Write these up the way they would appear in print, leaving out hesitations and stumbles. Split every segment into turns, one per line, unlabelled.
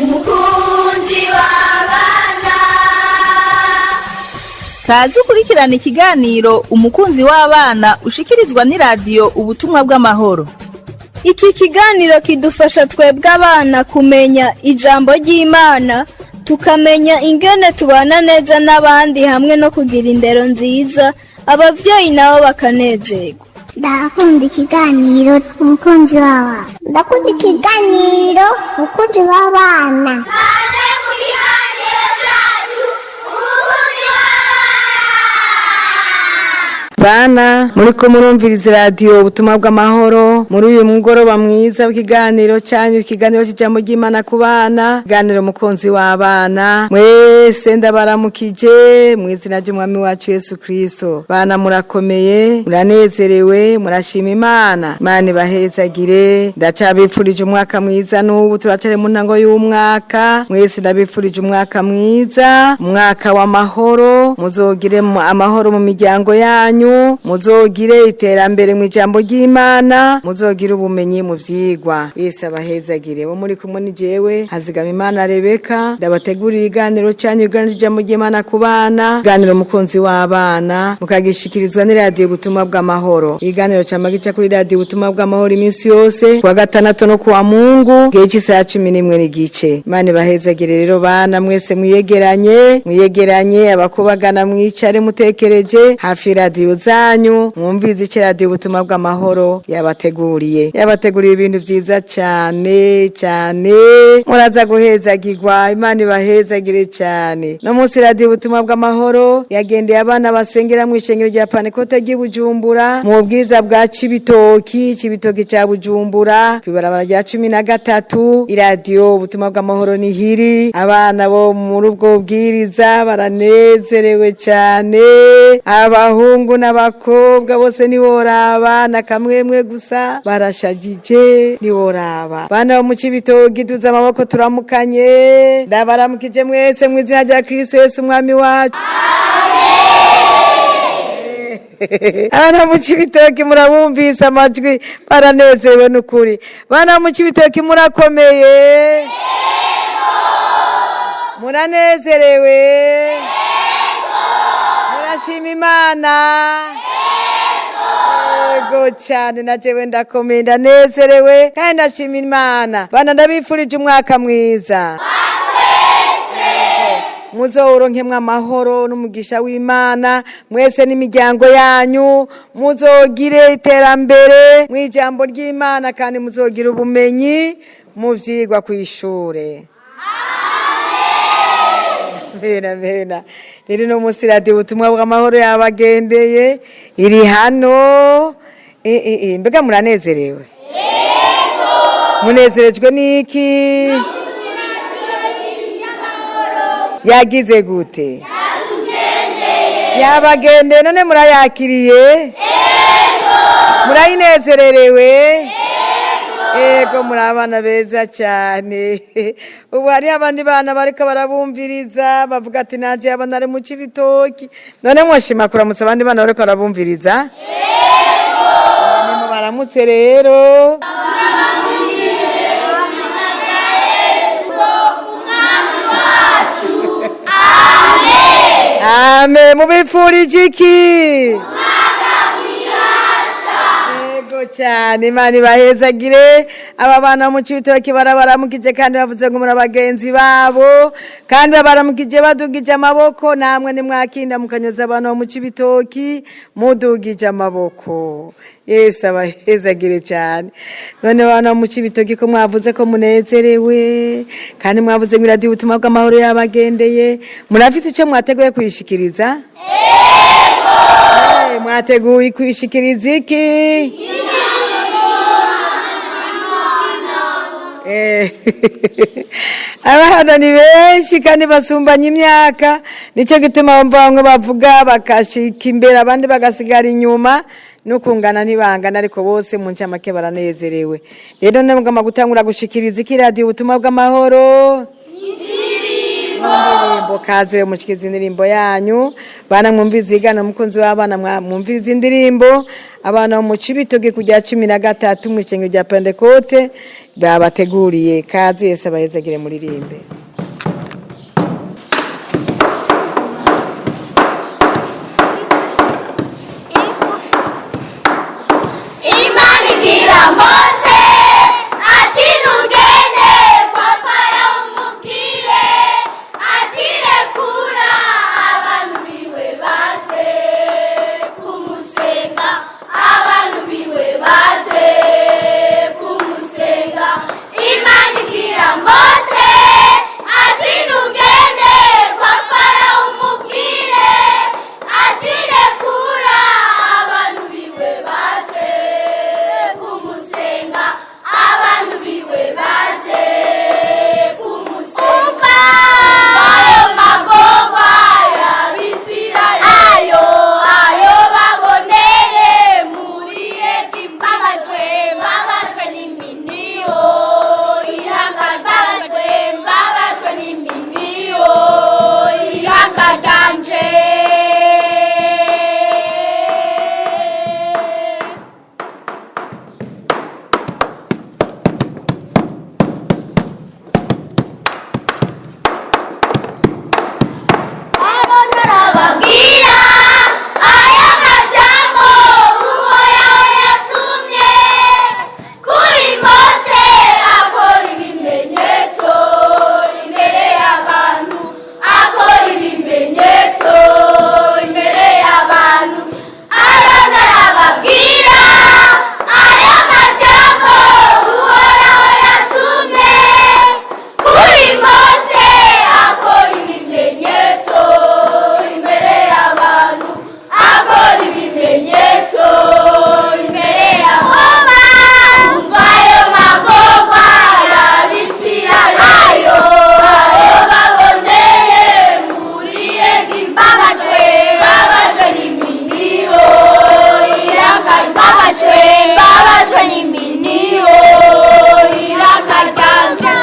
Umukunzi w'abana.
Kaze ukurikirana ikiganiro Umukunzi w'Abana ushikirizwa n'iradiyo Ubutumwa bw'Amahoro.
Iki kiganiro kidufasha twebwe abana kumenya ijambo ry'Imana, tukamenya ingene tubana neza n'abandi, hamwe no kugira indero nziza, abavyeyi nabo bakanezerwa.
Ndakunda ikiganiro Umukunzi w'Abana. Ndakunda ikiganiro Umukunzi w'Abana.
Kaze mu kiganiro cyacu, Umukunzi w'Abana.
Bana, muriko murumviriza radiyo Ubutumwa bw'Amahoro muri uyu mugoroba mwiza w'ikiganiro cyanyu, ikiganiro cy'ijambo ry'Imana ku bana, ikiganiro Umukunzi w'Abana. Mwese ndabaramukije mu izina ry'Umwami wacu Yesu Kristo. Bana, murakomeye? Muranezerewe? Murashima Imana? Imana ibahezagire. Ndacabifurije umwaka mwiza. N'ubu turacari mu ntango y'umwaka. Mwese ndabifurije umwaka mwiza, umwaka w'amahoro. Muzogire amahoro mu miryango yanyu, muzogire iterambere mu ijambo ry'Imana, muzogire ubumenyi mu vyigwa. Yesu abahezagire. Bo muri kumwe ni jewe Hazigama Imana Rebeka, ndabategurira iganiro cyanyu, iganiro ry'ijambo ry'Imana ku bana, iganiro Umukunzi w'Abana, mukagishikirizwa n'iradiyo Ubutumwa bw'Amahoro. Iganiro cama gica kuri radiyo Ubutumwa bw'Amahoro iminsi yose kuwa gatandatu no kuwa Mungu, gihe cy'isaha 11:30. Imana ibahezagire. Rero bana, mwese mwiyegeranye, mwiyegeranye, abakubagana mwicare mutekereje hafi radiyo zanyu, mwumvize icyo radiyo Ubutumwa bw'Amahoro yabateguriye. Yabateguriye ibintu byiza cyane cyane, muraza guhezagirwa. Imana ibahezagire cyane. No munsi radiyo Ubutumwa bw'Amahoro yagendeye abana basengera mu ishengero rya Pantekote ry'i Bujumbura, mu bwiza bwa Cibitoki, Cibitoki cya Bujumbura, kw'ibarabara rya 13. Iradiyo Ubutumwa bw'Amahoro nihiri. Abana bo muri ubwo bwiriza baranezerewe cyane, abahungu n'abakobwa bose ntiworaba, na kamwemwe gusa, barashagije ntiworaba. Bana bo mu Cibitoki, tuze amaboko turamukanye. Ndabaramukije mwese mu izina rya Kristo Yesu Umwami wacu. Abana mu Cibitoki murabumvise amajwi, baranezerewe n'ukuri. Bana mu Cibitoki, murakomeye? Muranezerewe? Murashima Imana? Yego cyane. Na jewe ndakomeye, ndanezerewe kandi ndashima Imana. Bana, ndabifurije umwaka mwiza, muzowuronkemwo amahoro n'umugisha w'Imana mwese n'imiryango yanyu, muzogire iterambere mu ijambo ry'Imana, kandi muzogire ubumenyi mu vyigwa kw'ishure. Bena bena, rero uno munsi radiyo Ubutumwa bw'Amahoro yabagendeye, iri hano. Mbega muranezerewe? Munezerejwe n'iki? Yagize gute? Yabagendeye. None murayakiriye? Murayinezererewe? Ego, muri abana beza cyane. Ubu hariho abandi bana bariko barabumviriza, bavuga ati: "Nanje yaba ari mu Cibitoki." None mwoshima kuramutsa abandi bana bariko barabumviriza? Nimwe baramutse rero. Amen. Mubifurije iki? Yego cyane. Imana ibahezagire. Aba bana mu Cibitoki barabaramukije kandi bavuze ngo muri bagenzi babo, kandi babaramukije badugije amaboko. Namwe nimwakinda mukanyoza abantu bo mu Cibitoki mudugije amaboko. Yesu abahezagire cyane. None bana bo mu Cibitoki, ko mwavuze ko munezerewe kandi mwavuze ngo iradiyo Ubutumwa bw'Amahoro yabagendeye, murafite icyo mwateguye kuyishikiriza? Mwateguye kwishikiriza iki? Abana ni benshi kandi basumbanya imyaka, nicyo gituma bumva bamwe bavuga bakashika imbere, abandi bagasigara inyuma. Nukungana ntibangana, ariko bose mu ncamake baranezerewe. Rero nabwo gutangura gushikiriza iki radiyo Ubutumwa bw'Amahoro? Indirimbo kazire mushikiza indirimbo yanyu. Bana mwumviriza igana umukunzi w'abana, mwumviriza indirimbo abana mu Cibitoke kujya 13 mu icengero rya Pentekote babateguriye. Kaze, Yesu abahezagire, muririmbe.
Imana ibwira Mose ati ntugende kwa Farawo umubwire ati rekura abantu biwe baze kumusenga, abantu biwe baze kumusenga. Imana ibwira Mose ati ntugende kwa Farawo umubwire ati rekura abantu biwe baze kumusenga, abantu biwe baze kumusenga. Ayo magorwa y'Abisirayeli, ayo baboneye muri Egiputa, mbabajwe, mbabajwe n'iminiyo ihanga, mbabajwe, mbabajwe n'iminiyo ihanga ryanje. Arababwira aya majambo Uhoraho yatumye kuri Mose, akora ibimenyetso imbere y'abantu, akora ibimenyetso imbere y'abantu. Aroni arababwira aya majambo Uhoraho yatumye kuri Mose, akora ibimenyetso imbere y'abantu, akora ibimenyetso imbere y'abantu. Umva ayo magorwa y'Abisirayeli, ayo baboneye muri Egiputa, mbabajwe, mbabajwe n'iminiyo iraka, mbabajwe, mbabajwe n'iminiyo iraka ryanje.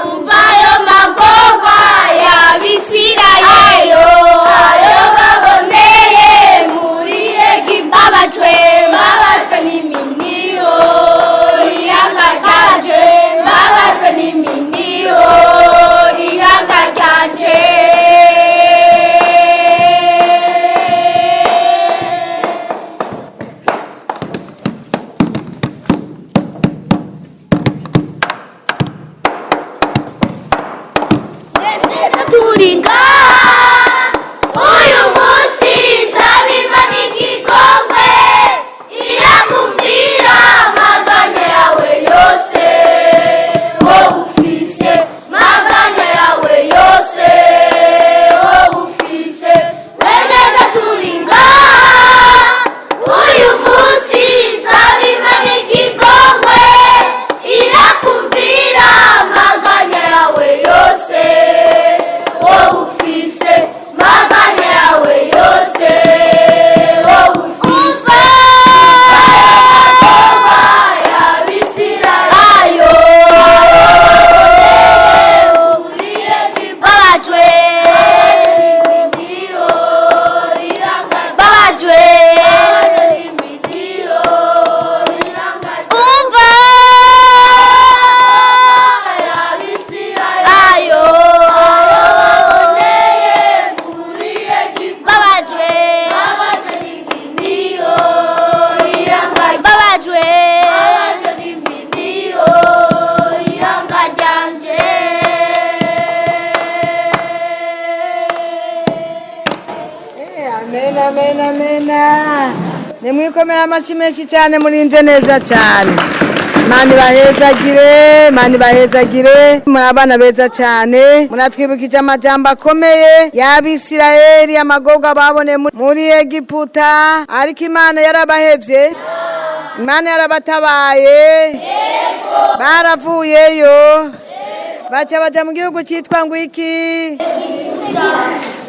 Umva ayo magorwa y'Abisirayeli, ayo baboneye muri Egiputa, mbabajwe, mbabajwe n'iminiyo iraka ryanje, mbabajwe n'iminiyo iraka ryanje. Turi ngaha uyu munsi, saba Imana igikombe irakumvira amaganya yawe yose wowe ufise, maganya yawe yose wowe ufise. Wemega turi ngaha uyu munsi, saba Imana igikombe irakumvira amaganya yawe yose wowe ufise, maganya yawe yose wowe ufise. Ayo babajwe, babajwe, umva ayo babajwe, babajwe ryanje.
Amen, amen, amen. Nimwikomera amashyi menshi cyane, murimbye neza cyane. Mani bahezagire, mani bahezagire, muri abana beza cyane. Muratwibukije amajambo akomeye y'Abisirayeli, amagorwa baboneye muri Egiputa, ariko Imana yarabahevye, Imana yarabatabaye, baravuyeyo baca baja mu gihugu cyitwa ngwiki.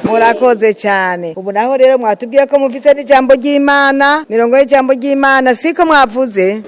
Murakoze cyane. Ubu naho rero mwatubwiye ko mufise n'ijambo ry'Imana, mirongo y'ijambo ry'Imana, siko mwavuze?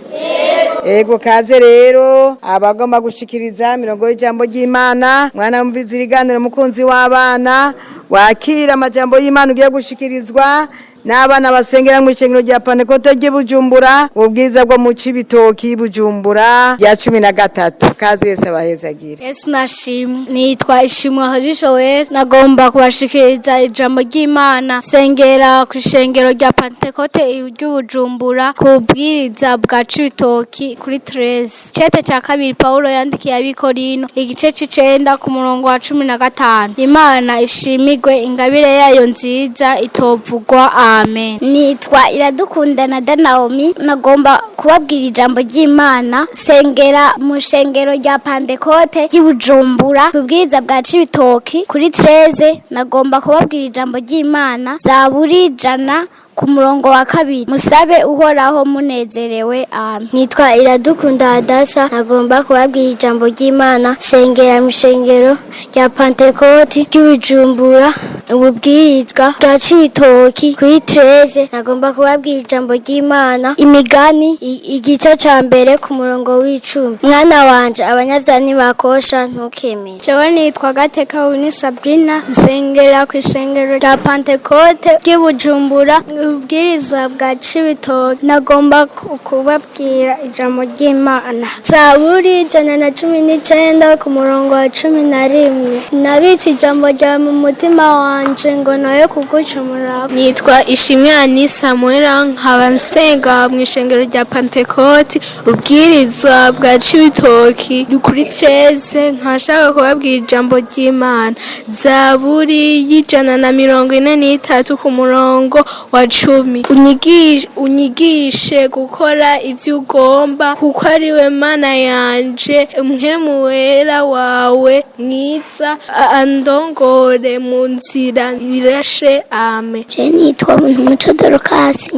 Ego kaze rero abagomba gushikiriza mirongo y'ijambo ry'Imana. Mwana mvizi ibiganiro umukunzi w'abana, wakira amajambo y'Imana ugiye gushikirizwa n'abana basengera mu icengero rya Pantekote ry'i Bujumbura, ubwiza bwo mu Cibitoki Bujumbura rya 13. Kaze Yesu abahezagire.
Yesu nashimwe. Nitwa Ishimwe Hari Joel, nagomba kubashikiriza ijambo ry'Imana. Sengera ku ishengero rya Pantekote ry'Ubujumbura ku bwiriza bwa Cibitoki kuri 13. Cete ca kabiri Paulo yandikiye abikorino igice c'icenda ku murongo wa 15. Imana ishimigwe ingabire yayo nziza itovugwa. Amen.
Nitwa Iradukunda na Danaomi, nagomba kubabwira ijambo ry'Imana. Sengera mu shengero rya Pantekote ry'Ibujumbura kubwiza bwa Cibitoki kuri 13. Nagomba kubabwira ijambo ry'Imana, Zaburi 100 ku murongo wa 2. Musabe Uhoraho munezerewe. Amen.
Nitwa Iradukunda Adasa, nagomba kubabwira ijambo ry'Imana. Sengera mu shengero rya Pantekoti ry'Ibujumbura ububwirizwa bwa Cibitoki kuri 13. Nagomba kubabwira ijambo ry'Imana, Imigani igice ca mbere ku murongo w'icumi. Mwana wanje, abanyavyaha ntibakosha, ntukemere.
Jewe nitwa Gateka Wini Sabrina, nsengera ku ishengero rya Pantekote ry'Ibujumbura ubwiriza bwa Cibitoke. Nagomba kubabwira ijambo ry'Imana, Zaburi 119 ku murongo wa 11. Nabitse ijambo ryawe mu mutima wanje ngo nawe kugucumura.
Nitwa Ishimwe Samuela, nkaba nsenga mu ishengero rya Pantekoti ubwirizwa bwa Cibitoki kuri 13. Nkashaka kubabwira ijambo ry'Imana, Zaburi 143 ku murongo wa 10. Unyigishe gukora ivyo ugomba, kuko ariwe Mana yanje. Umwemu wera wawe mwiza andongore mu nzira irashe. Amen.
Je nitwa Muco Dorcas,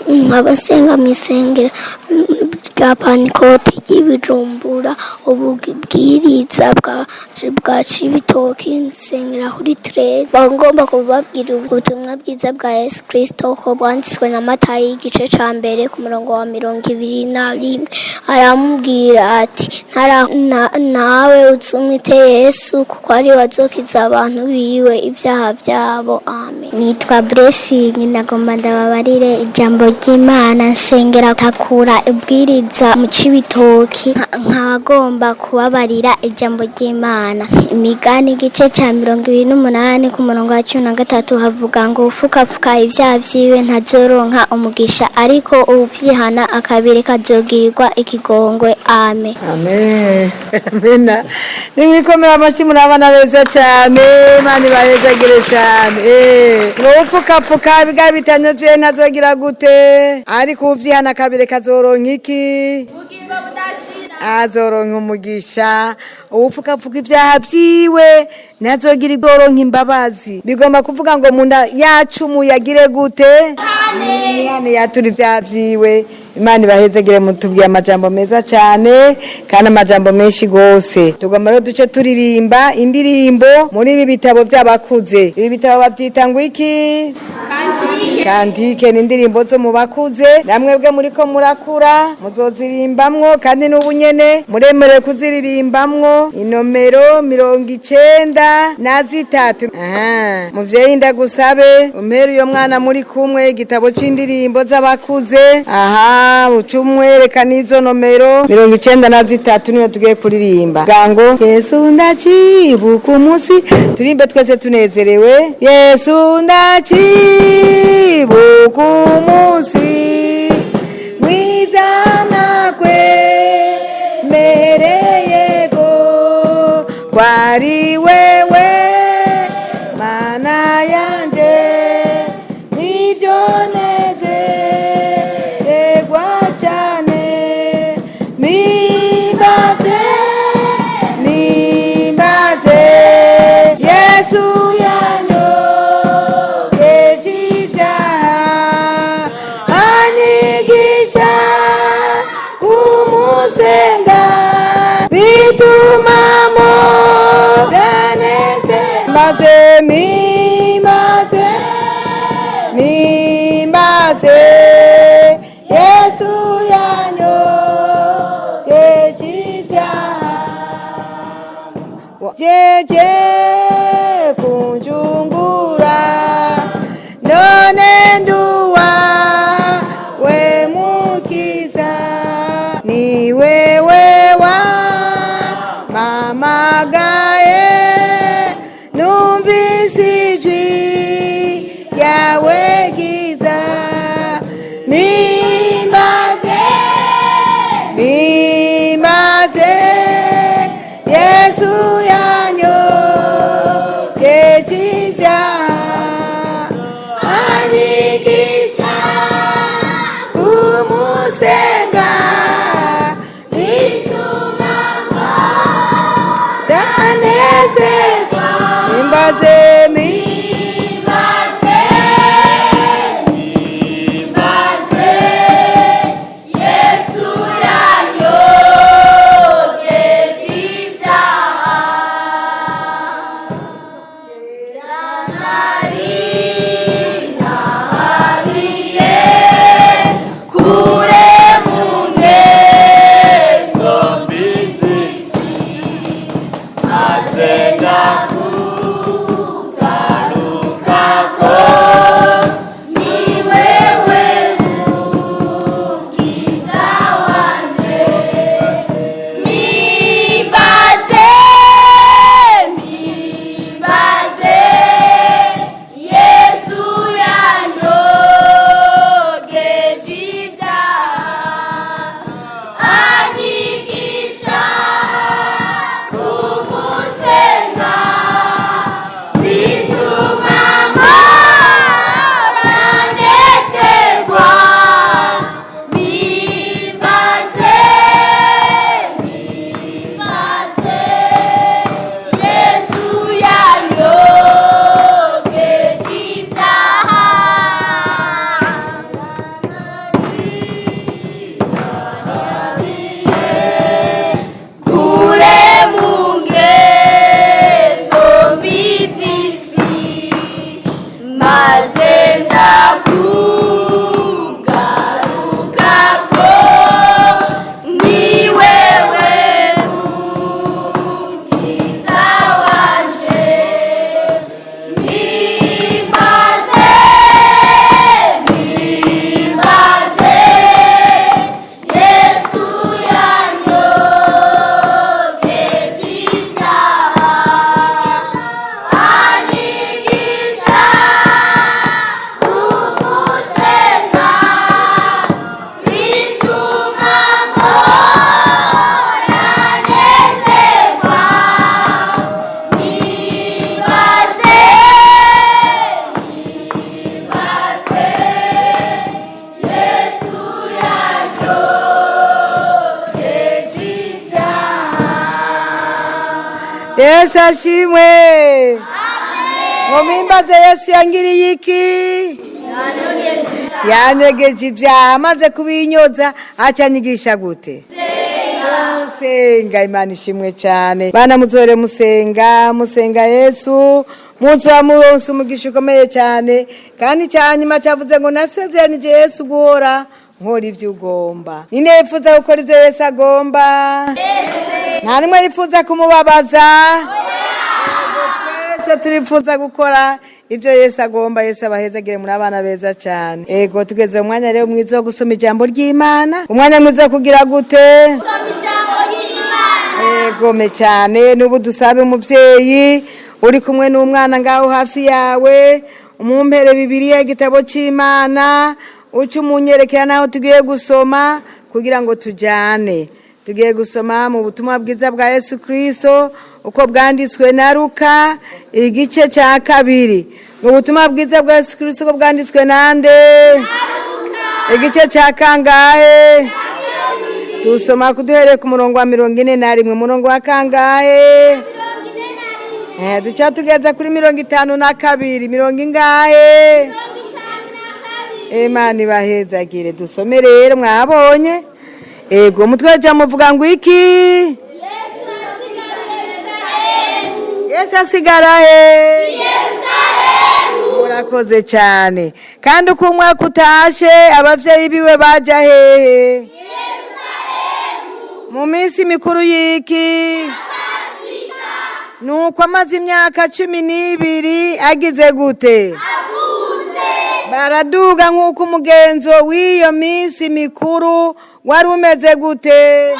nkaba nsenga mu isengero rya Pantekote ry'Ibujumbura ububwiriza bwa Cibitoki, nsengera kuri 13. Bagomba kubabwira ubutumwa bwiza bwa Yesu Kristo ko bwanditswe na Matayo igice ca mbere ku murongo wa 21. Aramubwira ati: Nawe uzumwite Yesu, kuko ari we azokiza abantu biwe ibyaha byabo. Amen.
Nitwa Blessing, nagomba ndababarire ijambo ry'Imana. Nsengera takura ubwiriza mu Cibitoki, nkabagomba kubabarira ijambo ry'Imana, Imigani igice ca 28 ku murongo wa 13 havuga ngo: Ufukafuka ibyaha vyiwe ntazoronka umugisha, ariko uwuvyihana akabireka azogirirwa ikigongwe. Amen.
Amen. Amena. Nimwikomera amashyi, muri abana beza cyane. Imana ibahezagire cyane. Ngo upfukapfuka biga bitano vye ntazogira gute, ariko uvyihana kabireka azoronka iki? Azoronka umugisha. Uwupfukapfuka ibyaha vyiwe ntazogira igoronka imbabazi. Bigomba kuvuga ngo munda yacumuye agire gute? Imana yatura ibyaha vyiwe. Imana ibahezegere, mutubwiye amajambo meza cyane kandi amajambo menshi gose. Tugomba rero duce turirimba indirimbo muri ibi bitabo by'abakuze. Ibi bitabo babyita ngo iki? Kantike. Ni indirimbo zo mu bakuze, namwe bwe muriko murakura muzozirimbamwo, kandi n'ubu nyene muremerewe kuziririmbamwo. Inomero 93. Aha muvyeyi, ndagusabe umpere uyo mwana muri kumwe igitabo c'indirimbo z'abakuze. Aha ucumwereka n'izo nomero 93 niyo tugiye kuririmba. Gango Yesu ndacibuka umunsi, turimbe twese tunezerewe. Yesu ndacibuka umunsi mwiza nakwemereyego, kwari wewe Mana yanje, nibyo nezererwa cyane. Mimbaze, mimbaze Yesu yanyogeje ibyaha, anyigisha kumusenga, bituma moraneze. Maze mimbaze, mimbaze Yesu yanyogeje. Ngo jeje kunjungura none nduwa we mukiza ni wewe wa mamagaye numvise ijwi ryawe ryiza mimbaze mimbaze Yesu yanyogeje ibyaha anyigisha kumusenga bituma ndanezerwa mimbaze mimbaze mimbaze
Yesu yanyogeje ibyaha nari kure mu ngeso mbi z'isi maze ndakugarukako ni wewe mukiza wanje mimbaze mimbaze Yesu yanyogeje ibyaha anyigisha kugusenga bituma mpora nezerwa mimbaze mimbaze Yesu yanyogeje ibyaha kure mu ngeso mbi z'isi maze ndakugarukako ni wewe mukiza wanje mimbaze mimbaze Yesu yanyogeje ibyaha anyigisha kumusenga bituma mpora nezerwa mimbaze mimbaze Yesu yanyogeje ibyaha
Yesu ashimwe ngo mpimbaze Yesu yangiriye iki yanyogeje ibyaha amaze kubinyoza acanyigisha gute musenga Imana ishimwe cyane bana muzore musenga musenga Yesu muzoba muronse umugisha ukomeye cyane kandi cyanyuma cyavuze ngo nasezeranije Yesu guhora nkora ibyo ugomba ninde yifuza gukora ibyo Yesu agomba nta nimwe yifuza kumubabaza twese turifuza gukora ibyo Yesu agomba. Yesu abahezagire muri abana beza cyane. Ego tugeze mu mwanya rero mwiza wo gusoma ijambo ry'Imana, umwanya mwiza wo kugira gute? Egome cyane. N'ubu dusabe umubyeyi uri kumwe n'umwana ngaho hafi yawe, umumpere Bibiliya igitabo cy'Imana, uce umunyerekera n'aho tugiye gusoma kugira ngo tujyane. Tugiye gusoma mu butumwa bwiza bwa Yesu Kristo uko bwanditswe na Luka igice cya 2. Mu butumwa bwiza bwa Yesu Kristo uko bwanditswe nande? Igice cya kangahe? Tusoma kuduhereye ku murongo wa 41. Umurongo wa kangahe? Duca tugeza kuri 52. Mirongo ingahe? Imana ibahezagire. Dusome rero mwabonye. Ego umutwe muvuga ngo iki? Yesu asigara he? Murakoze cyane. Kandi uko umwaka utashe abavyeyi biwe baja hehe? Mu minsi mikuru y'iki? Nuko amaze imyaka 12 agize gute? Baraduga nk'uko umugenzo w'iyo minsi mikuru wari umeze gute?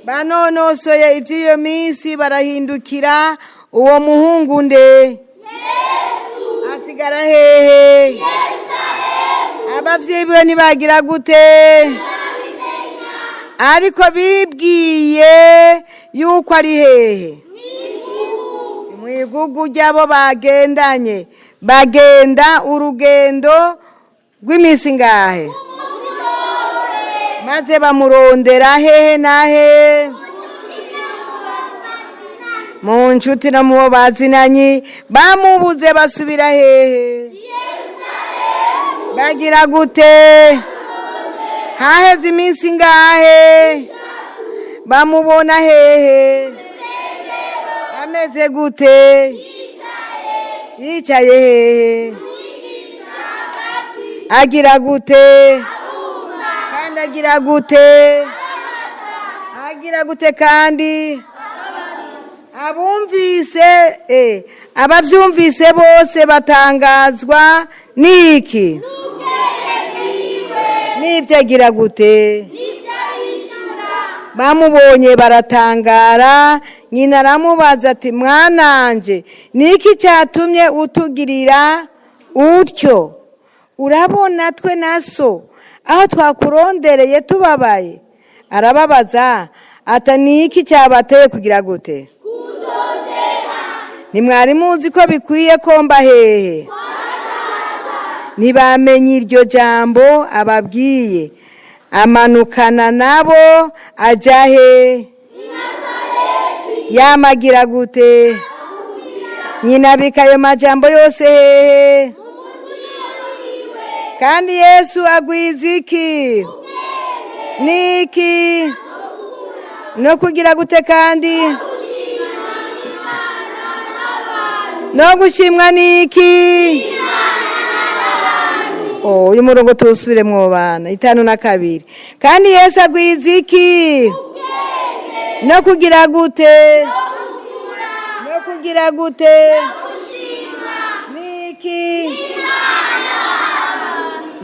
Banonosoye iby'iyo minsi barahindukira. Uwo muhungu nde? Asigara hehe? Abavyeyi biwe ntibagira gute? Ariko bibwiye yuko ari hehe? Mu igugu ry'abo bagendanye. Bagenda urugendo rw'iminsi ngahe? Maze bamurondera hehe na he? Mu nshuti no mu bo bazinanye. Bamubuze basubira hehe? Bagira gute? Haheze iminsi ngahe? Bamubona hehe? Ameze gute? Yicaye hehe? Agira gute kandi? Agira gute? Agira gute kandi? Abumvise, ababyumvise bose batangazwa n'iki? N'ibyo agira gute? Bamubonye baratangara. Nyina aramubaza ati: "Mwananje, niki cyatumye utugirira utyo? Urabona twe na so aho twakurondereye tubabaye." Arababaza ati: "Niki cyabateye kugira gute? Ntimwari muzi ko bikwiye komba hehe?" Ntibamenye iryo jambo ababwiye. Amanukana nabo ajya he? Yamagira gute? Nyina abika ayo majambo yose hehe? Kandi Yesu agwiza iki niki? No kugira gute kandi? No gushimwa niki? Oh, uyu murongo tuwusubire mu bana 52. Kandi Yesu agwiza iki? No kugira gute? No kugira gute? Niki?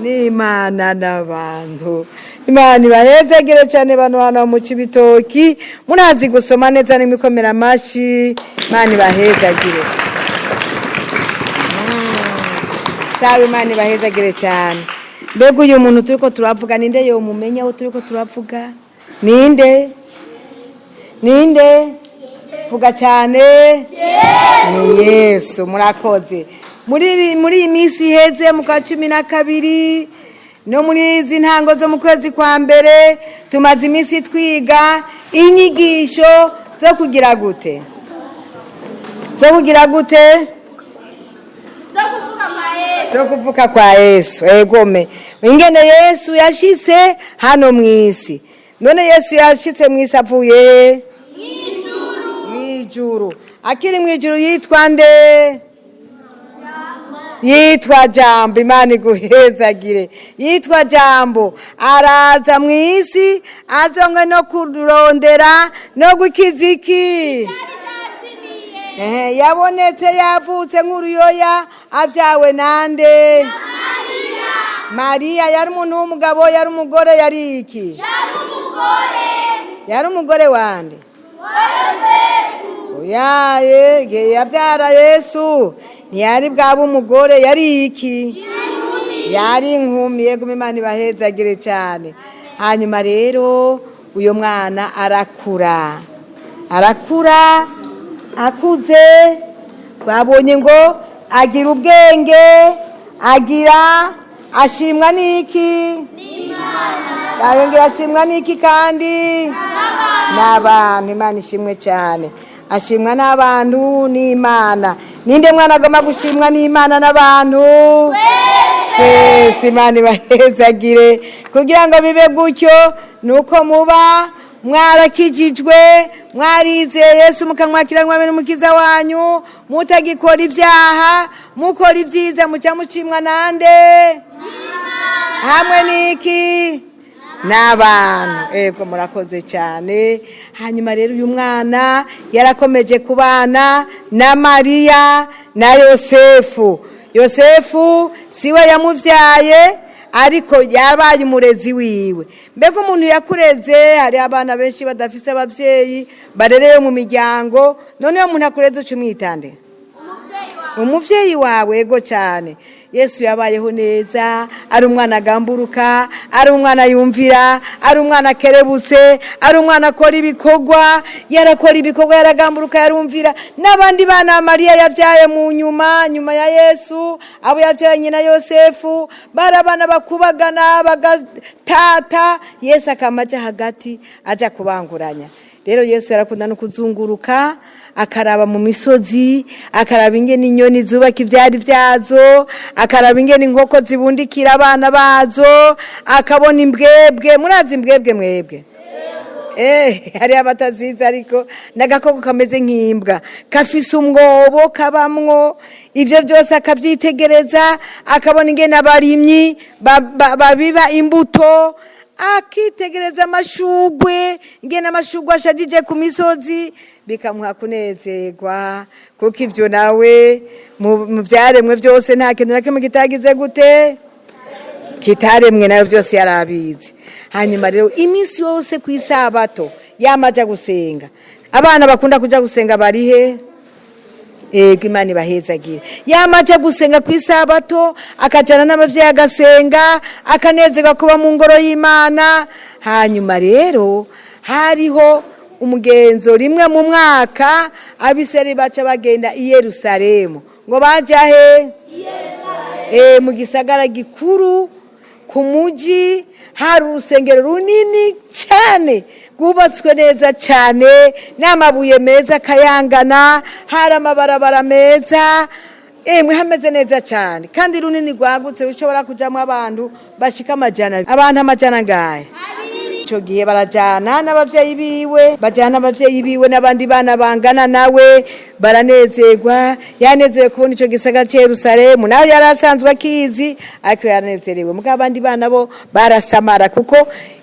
N'Imana n'abantu. Imana ibahezegere cyane. Bano hano mu Cibitoki murazi gusoma neza, n'imikomera amashi. Imana ibahezagire. Sawa, Imana ibahezagire cyane. Mbega uyu muntu turiko turavuga ninde? Yomumenya aho turiko turavuga ninde? Ninde? Vuga cyane. Ni Yesu. Murakoze. Muri iyi minsi iheze, mu kwa 12 no muri izi ntango zo mu kwezi kwa mbere, tumaze iminsi twiga inyigisho zo kugira gute? Zo kugira gute? Zo kuvuka kwa Yesu. Egome, ingene Yesu yashitse hano mu isi. None Yesu yashitse mu isi avuye he? Mw'ijuru. Akiri mw'ijuru yitwa nde? Yitwa Jambo. Imana iguhezagire. Yitwa Jambo, araza mu isi azongwe no kurondera no gukiza iki? Yabonetse, yavutse nk'uruyoya, abyawe nande? Mariya. Yari umuntu w'umugabo? Yari umugore? Yari iki? Yari umugore wande? Oyaye, igihe yabyara Yesu ntiyari bwaba umugore. Yari iki? Yari inkumi. Yego, Imana ibahezagire cyane. Hanyuma rero uyu mwana arakura, arakura. Akuze babonye ngo agira ubwenge, agira ashimwa n'iki? Yongera ashimwa n'iki kandi? N'abantu. Imana ishimwe cyane. Ashimwa n'abantu n'Imana. Ninde mwana agomba gushimwa n'Imana n'abantu? Twese. Imana ibahezagire. Kugira ngo bibe gutyo nuko muba mwarakijijwe, mwarizeye Yesu, mukamwakira nk'umwami n'Umukiza wanyu, mutagikora ibyaha, mukora ibyiza, muca mushimwa nande? Hamwe n'iki? N'abantu. Ego, murakoze cyane. Hanyuma rero uyu mwana yarakomeje kubana na Mariya na Yosefu. Yosefu siwe yamubyaye, ariko yabaye umurezi wiwe. Mbega umuntu yakureze, hari abana benshi badafise ababyeyi, barerewe mu miryango. None iyo umuntu akureze uca umwitande? Umuvyeyi wawe. Ego cyane. Yesu yabayeho neza, ari umwana agamburuka, ari umwana yumvira, ari umwana akerebutse, ari umwana akora ibikorwa. Yarakora ibikorwa, yaragamburuka, yarumvira. N'abandi bana Mariya yabyaye mu nyuma, nyuma ya Yesu, abo yabyaranye na Yosefu, bari abana bakubagana bagatata. Yesu akama aja hagati, aja kubanguranya. Rero Yesu yarakunda no kuzunguruka, akaraba mu misozi, akaraba ingene inyoni zubaka ibyari byazo, akaraba ingene inkoko zibundikira abana bazo, akabona imbwebwe. Murazi imbwebwe mwebwe? Hari abatazizi, ariko n'agakoko kameze nk'imbwa, kafise umwobo kabamwo. Ibyo byose akabyitegereza, akabona ingene abarimyi babiba imbuto, akitegereza amashugwe, ingene amashugwe ashajije ku misozi, bikamuha kunezerwa, kuko ibyo nawe mu byaremwe byose nta kintu na kimwe kitagize gute? Kitaremwe nayo, byose yarabizi. Hanyuma rero iminsi yose ku isabato yama aja gusenga. Abana bakunda kuja gusenga barihe? Ego, Imana ibahezagire. Yama aja gusenga ku isabato, akajana n'abavyeyi, agasenga, akanezerwa kuba mu ngoro y'Imana. Hanyuma rero hariho umugenzo: rimwe mu mwaka Abisirayeli baca bagenda i Yerusalemu. Ngo baja he? Mu gisagara gikuru, ku muji, hari urusengero runini cyane rwubatswe neza cyane n'amabuye meza akayangana, hari amabarabara meza, emwe hameze neza cyane kandi runini, rwagutse, rushobora kujyamo abantu bashika 200. Abantu amajana ngahe? Icyo gihe barajyana n'ababyeyi biwe, bajyana n'ababyeyi biwe n'abandi bana bangana nawe, baranezerwa. Yanezerewe kubona icyo gisagara cya Yerusalemu. Nawe yari asanzwe akizi, ariko yaranezerewe. Mugabo abandi bana bo barasamara, kuko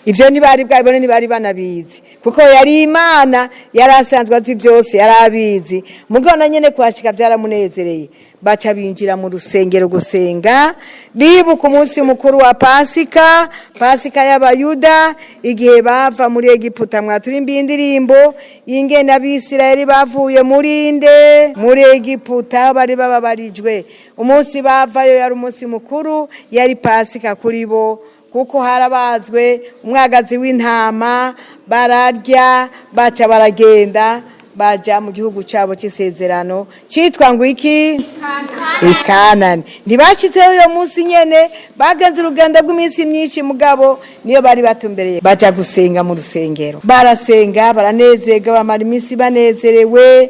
ibyo ntibari bwabibone, ntibari banabizi, kuko yari Imana, yari asanzwe azi byose, yari abizi. Mugabo na nyine kuhashika byaramunezereye. Baca binjira mu rusengero gusenga, bibuka umunsi mukuru wa Pasika, Pasika y'Abayuda, igihe bava muri Egiputa. Mwaturimbiye indirimbo y'ingene Abisirayeli bavuye muri nde? Muri Egiputa, bari bababarijwe. Umunsi bavayo yari umunsi mukuru, yari Pasika kuri bo, kuko harabazwe umwagazi w'intama, bararya, baca baragenda, baja mu gihugu cyabo cy'isezerano cyitwa ngo iki? Ikanani. Ntibashyizeho uyo munsi nyene, bagenze urugendo rw'iminsi myinshi, mugabo niyo bari batumbereye. Baja gusenga mu rusengero, barasenga, baranezerwa, bamara iminsi banezerewe,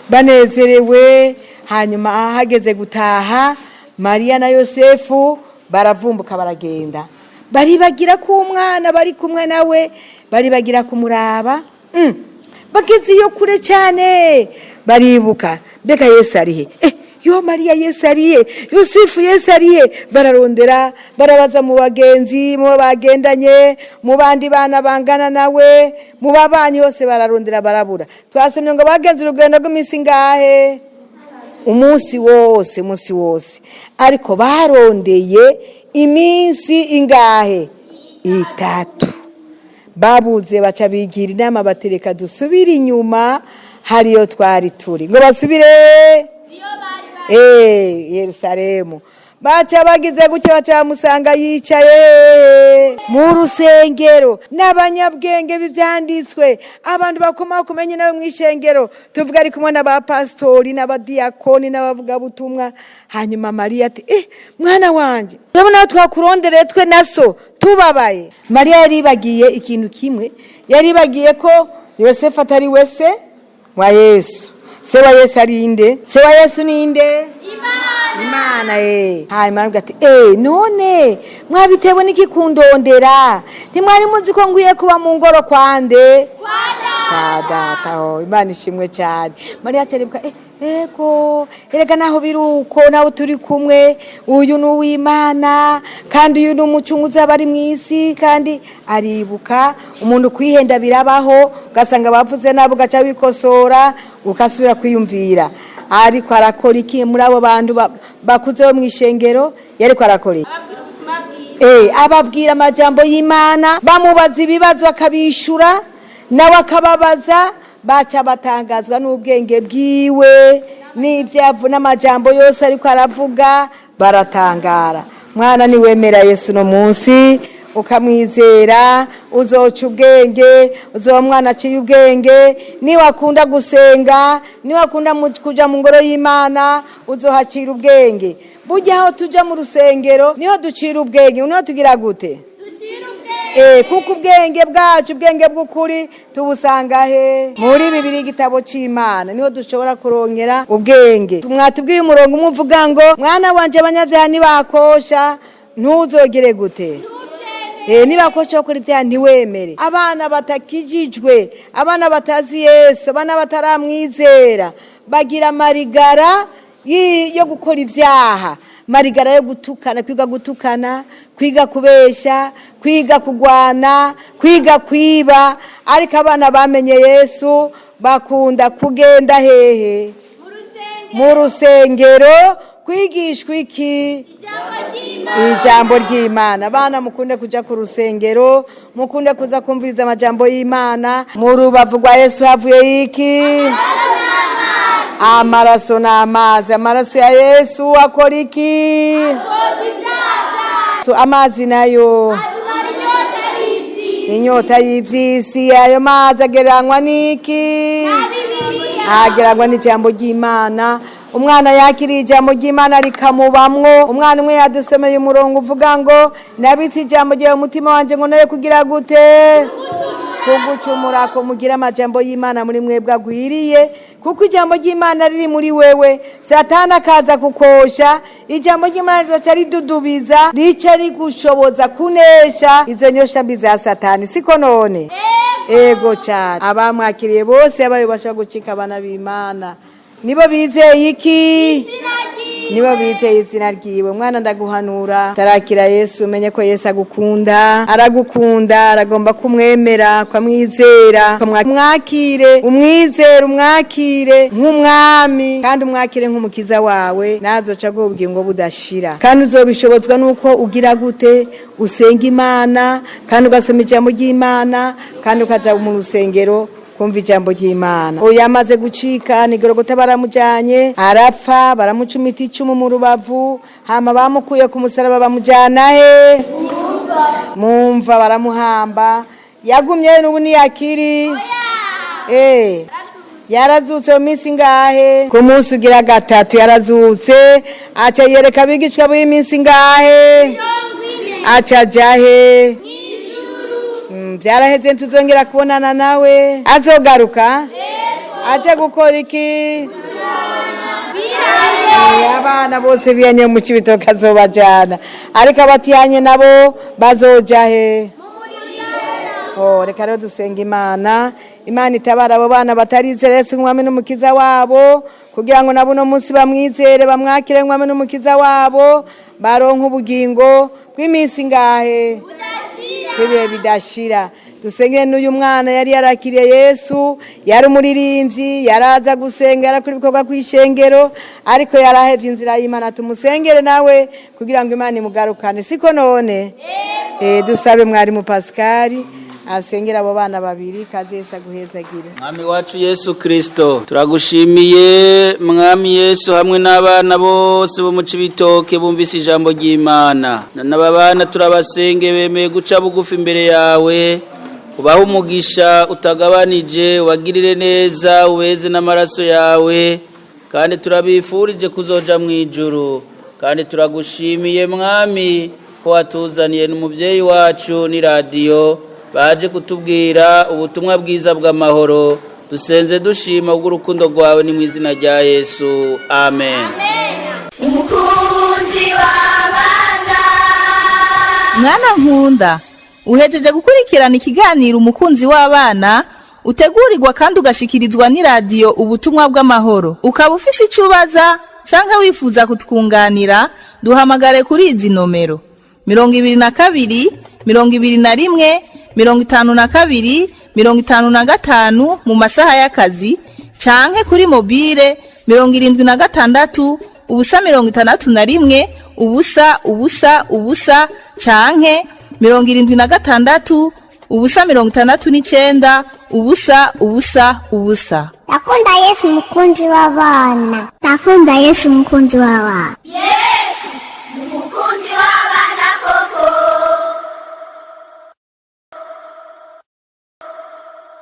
banezerewe. Hanyuma hageze gutaha, Mariya na Yosefu baravumbuka, baragenda, baribagira ko umwana bari kumwe nawe, baribagira kumuraba. Bageze iyo kure cyane baribuka: mbega Yesu arihe? Yo Mariya, Yesu arihe? Yusufu, Yesu arihe? Bararondera, barabaza mu bagenzi, mu bo bagendanye, mu bandi bana bangana nawe, mu babanyi hose, bararondera, barabura. Twasomye ngo bagenze urugendo rw'iminsi ngahe? Umunsi wose, umunsi wose. Ariko barondeye iminsi ingahe? 3. Babuze, baca bigira inama, batereka dusubire inyuma hariyo twari turi. Ngo basubire Yerusalemu. Baca bagize gutya, baca bamusanga yicaye mu rusengero n'abanyabwenge b'ibyanditswe, abantu bakomakomeye nawe mu ishengero, tuvuga ari kumwe n'abapasitori n'abadiyakoni n'abavugabutumwa. Hanyuma Mariya ati: "Mwana wanjye, urabona aho twakurondereye twe na so tubabaye." Mariya yaribagiye ikintu kimwe: yaribagiye ko Yosefu atari we se wa Yesu. Se wa Yesu ari inde? Se wa Yesu ni inde? Imana. Hanyuma aravuga ati: "None mwabitewe n'iki kundondera? Ntimwari muzi ko ngwiye kuba mu ngoro kwande?" Kwa data. Ho, Imana ishimwe cyane. Mariya acarebwa, ego erega naho biruko nawe turi kumwe, uyu ni uw'Imana kandi uyu ni umucunguzi aba ari mu isi. Kandi aribuka umuntu kwihenda birabaho, ugasanga bavuze nabi ugaca wikosora, ugasubira kwiyumvira. Ariko arakora iki muri abo bantu bakuze bo mu ishengero? Yariko arakora iki? Ababwira amajambo y'Imana, bamubaza ibibazo akabishura, nawe akababaza, baca batangazwa n'ubwenge bwiwe n'ibyo n'amajambo yose ariko aravuga, baratangara. Mwana, niwemera Yesu no munsi ukamwizera, uzoca ubwenge, uzoba mwana aciye ubwenge. Niwakunda gusenga, niwakunda kuja mu ngoro y'Imana, uzohacira ubwenge. Burya aho tuja mu rusengero niho ducira ubwenge. Niho tugira gute? Kuko ubwenge bwacu, ubwenge bw'ukuri, tubusanga he? Muri Bibiri, igitabo c'Imana, niho dushobora kurongera ubwenge. Mwatubwiye umurongo umwe uvuga ngo: "Mwana wanje, abanyabyaha ntibakosha, ntuzogere gute? Nibakosha gukora ibyaha, ntiwemere." Abana batakijijwe, abana batazi Yesu, abana bataramwizera bagira amarigara yo gukora ibyaha, marigara yo gutukana, kwiga gutukana, kwiga kubesha, kwiga kugwana, kwiga kwiba. Ariko abana bamenye Yesu bakunda kugenda hehe? Mu rusengero. Kwigishwa iki? Ijambo ry'Imana. Abana, mukunde kuja ku rusengero, mukunde kuza kumviriza amajambo y'Imana. Mu rubavu rwa Yesu havuye iki? Amaraso n'amazi. Amaraso ya Yesu akora iki? Amazi nayo, inyota y'iby'isi. Ayo mazi agereranywa n'iki? Agereranywa n'ijambo ry'Imana. Umwana yakiriye ijambo ry'Imana rikamubamwo. Umwana umwe yadusomeye umurongo uvuga ngo: "Nabitse ijambo ryawe umutima wanje ngo nayo kugira gute? Kugucumura." Ko mugira amajambo y'Imana muri mwebwe agwiriye, kuko ijambo ry'Imana riri muri wewe, Satani akaza kukosha, ijambo ry'Imana rizoca ridudubiza, rice rigushoboza kunesha izo nyosha mbi za Satani. Siko none? Ego cyane. Abamwakiriye bose abayo bashobora gucika abana b'Imana, nibo bizeye iki? Nibo bizeye izina ryiwe. Mwana, ndaguhanura, tarakira Yesu, umenye ko Yesu agukunda, aragukunda, aragomba kumwemera, kwamwizera. Mwakire, umwizere, umwakire nk'umwami kandi umwakire nk'umukiza wawe, nazoca aguha ubugingo budashira. Kandi uzobishobozwa nuko ugira gute? Usenga Imana, kandi ugasoma ijambo ry'Imana, kandi ukaja mu rusengero kumva ijambo ry'Imana. Uyu yamaze gucika ni Gorogota, baramujyanye, arapfa, baramucumita icumu mu rubavu. Hama bamukuye ku musaraba bamujyana he? Mumva, baramuhamba. Yagumye n'ubu ntiyakiri? Yarazutse mu minsi ngahe? Ku munsi ugira gatatu yarazutse, aca yereka abigishwa b'iminsi ngahe? Aca aja he? Vyaraheze, ntituzongera kubonana nawe. Azogaruka aje gukora iki? Abana bose biyanye mu Cibitoke azobajana, ariko abatihanye nabo bazoja he? Oh, reka rero dusenga Imana. Imana itabara abo bana batarizera Yesu nk'umwami n'umukiza wabo, kugira ngo nabo uno munsi bamwizere, bamwakire nk'umwami n'umukiza wabo, baronke ubugingo bw'iminsi ngahe? Bw'ibihe bidashira. Dusengere n'uyu mwana yari yarakiriye Yesu, yari umuririmbyi, yaraza gusenga, yarakora ibikorwa kw'ishengero, ariko yarahevye inzira y'Imana. Tumusengere nawe kugira ngo Imana imugarukane. Siko none? Dusabe mwarimu Pascal asengera abo bana babiri. Kaze, Yesu aguhezagire.
Mwami wacu Yesu Kristo, turagushimiye Mwami Yesu, hamwe n'abana bose bo mu Cibitoke bumvise ijambo ry'Imana. N'aba bana turabasenge, bemeye guca bugufi imbere yawe. Ubahe umugisha utagabanije, ubagirire neza, ubeze n'amaraso yawe, kandi turabifurije kuzoja mu ijuru. Kandi turagushimiye Mwami ko watuzaniye n'umubyeyi wacu n'iradiyo, baje kutubwira ubutumwa bwiza bw'amahoro. Dusenze dushima ubw'urukundo rwawe, ni mu izina rya Yesu, amen.
Umukunzi w'abana.
Mwana nkunda, uhejeje gukurikirana ikiganiro Umukunzi w'Abana. Utegurirwa kandi ugashikirizwa n'iradiyo Ubutumwa bw'Amahoro. Ukaba ufise icyo ubaza canke wifuza kutwunganira, duhamagare kuri izi nomero: 22, 21, 52, 55 mu masaha y'akazi, canke kuri mobile 76, 0 61, 0 0 0, canke 76, 0 69, 0 0 0.
Ndakunda Yesu, umukunzi w'abana. Ndakunda Yesu, umukunzi w'abana.